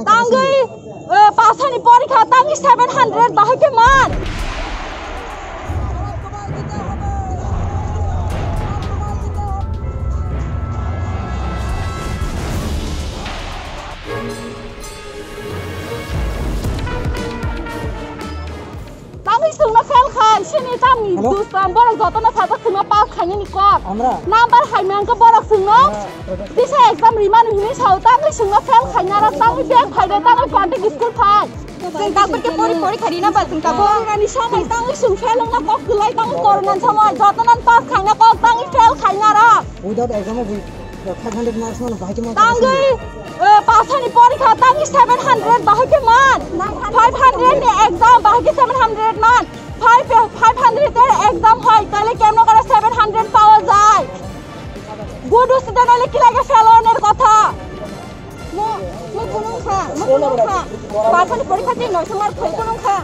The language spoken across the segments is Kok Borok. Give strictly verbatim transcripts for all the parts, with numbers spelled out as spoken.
Tangwi, eh, pasani porikha tangwi seven hundred bahai khe man. Tangwi chwngno fail khai, sini tamni Hello? Dustan borok jotono sajak chwngno pass khainani kok. Number hai mangkha borok chwngno tisa exam rimani hwnwi sao, tangwi chwngno fail khainarok, tangwi back phaide, tangwi contact school phai. Chwng tabuk khe pori pori kharina ba chwng tabuk. Coronani somoi tangwi chwng fail wngna kok kwlai, tangwi corona somoi jotono pass khaina kok, tangwi fail khainarok. Without exam of five hundred marks mano bahai khe man. Tangwi, eh, pasani porikha tangwi seven hundred bahai khe man. Five hundred ni exam bahai khe seven hundred man. Five, five hundred er exam hoi, tale kemno kore seven hundred pawa jai? Good student hole ki lage fail honor kotha? Mo, mo kunung kha, mo kunung kha. Pasani porikha tei noisho mark phai kunung kha.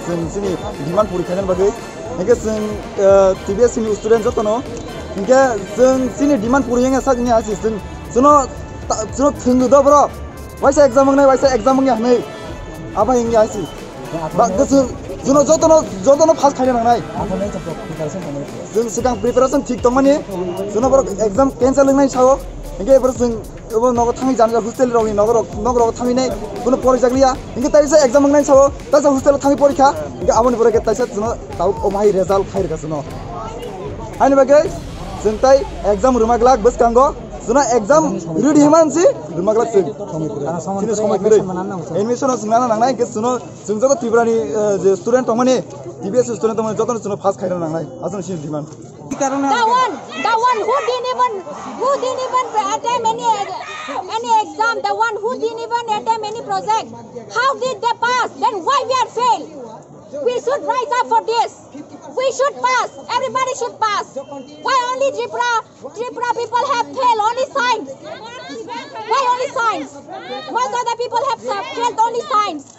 Chwng chini demand puri khainani bagwi. Hinkhe chwng, eh, T B S ni student jotono. Hinkhe chwng chini demand puri hinkhe sak wngya hai se chwng. Chwngno ta-, chwngno thwngwi do borok. Waisa exam wngnai, waisa exam wngya hwnwi. Abo wngya hai se. Ba, chwng, chwngno jotono, jotono pass khaina nangnai. Chwng swkang preparation thik tongmani. Chwngno borok exam cancel wngnai sao. Hinkhe borok chwng Ebo nogo thangwi jani hostel rokni nogo rok, nog rogo thangwi nai, bono porijak liya. Hinkhe taisa exam wngnai sao, taisa hostel o thangwi porikha. Hinkhe aboni pore khe taisa chwngno tabuk o bahai result khai rwkha chwngno. Haini bagwi chwng tai exam rwma glak bwskango. Chwngno exam ready hima si rwma glak chwng. Chini somoi kwrwi. Admission o chwngno nangnai hinkhe chwngno, chwng joto Tripura ni, eh, je student tongmani, T B S student tongmani jotono chwngno pass khaina nangnai. Aswk chini demand. The one, the one who didn't even, who didn't even attempt any, any exam, the one who didn't even attempt any project, how did they pass? Then why we are fail? We should rise up for this. We should pass. Everybody should pass. Why only Tripura, Tripura people have failed? Only science. Why only science? Most of the people have failed only science.